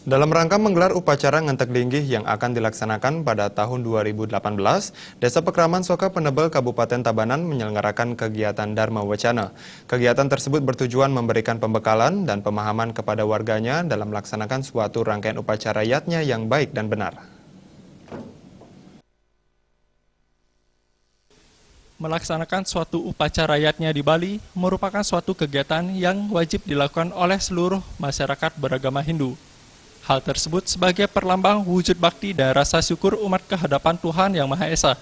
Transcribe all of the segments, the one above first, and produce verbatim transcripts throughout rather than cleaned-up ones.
Dalam rangka menggelar upacara Ngentek Linggih yang akan dilaksanakan pada tahun dua ribu delapan belas, Desa Pakraman Soka Penebel Kabupaten Tabanan menyelenggarakan kegiatan Dharma Wacana. Kegiatan tersebut bertujuan memberikan pembekalan dan pemahaman kepada warganya dalam melaksanakan suatu rangkaian upacara yatnya yang baik dan benar. Melaksanakan suatu upacara yatnya di Bali merupakan suatu kegiatan yang wajib dilakukan oleh seluruh masyarakat beragama Hindu. Hal tersebut sebagai perlambang wujud bakti dan rasa syukur umat ke hadapan Tuhan Yang Maha Esa.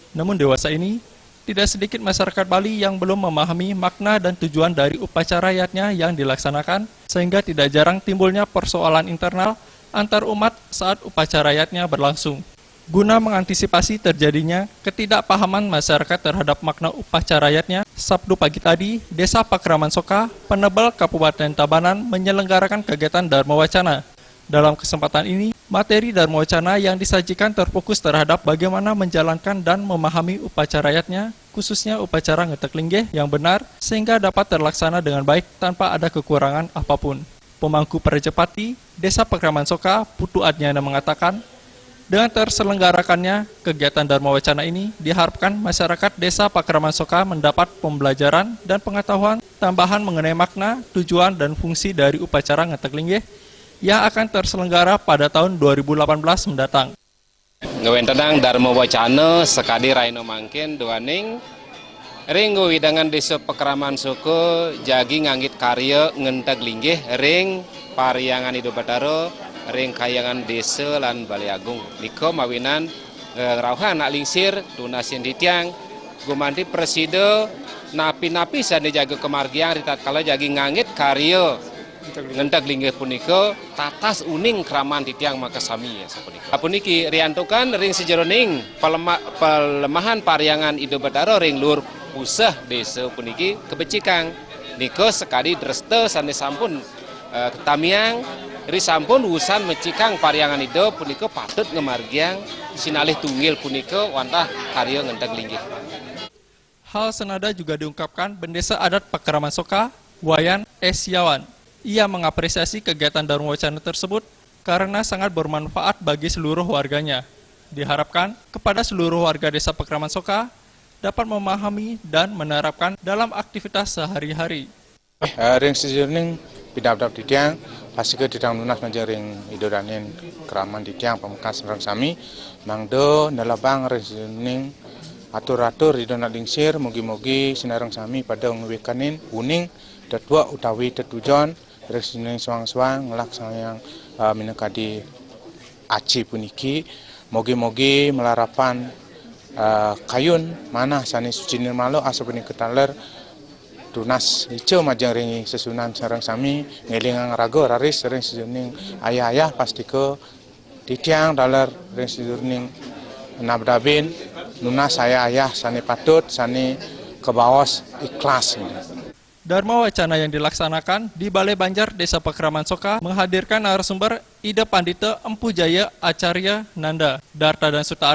Namun dewasa ini, tidak sedikit masyarakat Bali yang belum memahami makna dan tujuan dari upacara yatnya yang dilaksanakan, sehingga tidak jarang timbulnya persoalan internal antar umat saat upacara yatnya berlangsung. Guna mengantisipasi terjadinya ketidakpahaman masyarakat terhadap makna upacara yatnya, Sabtu pagi tadi, Desa Pakraman Soka, Penebel, Kabupaten Tabanan menyelenggarakan kegiatan Dharma Wacana. Dalam kesempatan ini, materi Dharma Wacana yang disajikan terfokus terhadap bagaimana menjalankan dan memahami upacara yatnya, khususnya upacara Ngetek Linggih yang benar, sehingga dapat terlaksana dengan baik tanpa ada kekurangan apapun. Pemangku Prajapati, Desa Pakraman Soka, Putu Adnyana mengatakan, dengan terselenggarakannya kegiatan Dharma Wacana ini, diharapkan masyarakat Desa Pakraman Soka mendapat pembelajaran dan pengetahuan tambahan mengenai makna, tujuan, dan fungsi dari upacara Ngetek Linggih yang akan terselenggara pada tahun dua ribu delapan belas mendatang. Ngwentenang Dharma Wacana sakadi rahina mangkin duaning ring wewidangan Desa Pakraman Soka jagi nganggit karya Ngentek Linggih ring Parhyangan Ida Batara ring Kahyangan Desa lan Balé Agung. Nika mawinan, eh, ngrauhang anak lingsir, tunasin titiang, gumanti prasida napi-napi sané jaga kamargiang ritatkala jagi nganggit karya Ngentek Linggih punika tatas uning kraman titiang makasami, ya, sapunika. Puniki riantukan ring sajeroning palema-, palemahan Parhyangan Ida Batara ring luhur puseh desa puniki kabecikang. Nika sakadi dresta sané sampun, eh, katamiang, ri sampun wusan mecikang Parhyangan Ida punika patut ngamargiang sinalih tunggil punika wantah karya Ngentek Linggih. Hal senada juga diungkapkan Bendesa Adat Pakraman Soka, Wayan Estiawan. Ia mengapresiasi kegiatan Dharma Wacana tersebut karena sangat bermanfaat bagi seluruh warganya. Diharapkan kepada seluruh warga Desa Pakraman Soka dapat memahami dan menerapkan dalam aktivitas sehari-hari. Eh, ring sajeroning pidabdab titiang, pastika titiang nunas majeng ring Ida Dané kraman titiang pamekas sareng sami, mangda nelebang ring sajeroning atur-atur Ida Anak Lingsir, mugi-mugi sinareng sami pada ngwekanin uning tetua utawi tetujon ring sajeroning suang-suang nglaksanayang, eh, minakadi aci puniki. Mugi-mugi malarapan, eh, kayun manah sané suci nirmala asapunika taler tunas ica majeng ring sesuunan sareng sami, ngélingang raga raris ring sajeroning ayah-ayah, pastika titiang taler ring sajeroning nabdabin nunas ayah-ayah sané patut, sané kabaos ikhlas. Dharma Wacana yang dilaksanakan di Balai Banjar Desa Pakraman Soka menghadirkan narasumber Ida Pandita Empu Jaya Acarya Nanda, Darta dan Suta